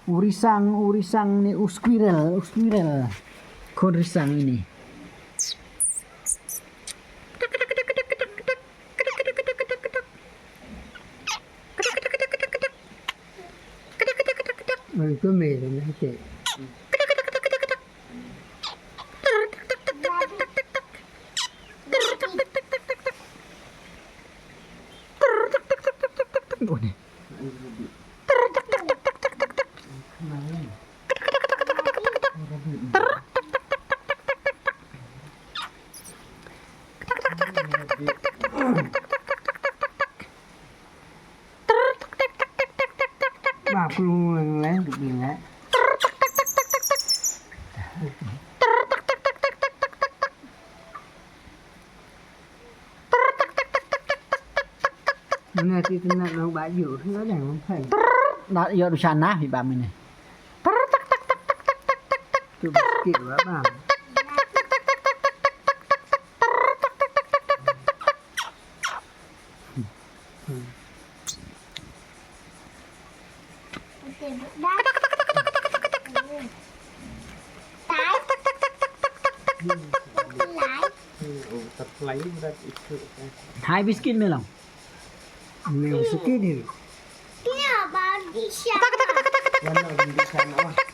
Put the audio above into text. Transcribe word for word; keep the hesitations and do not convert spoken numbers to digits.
U risang, u risang ne u squirrel, u squirrel. Khun risang ine. Wan kumne, wan kumne. Wan kumne. Ba, plung leng leng, kepilek. Mana ti kena nang baju, nggak ada yang makan. Nak yo di sana, iba mini. Tu biskit, Bang. Hai biskit me long. Ni biskit ni. Wan, wan, di sana, wah.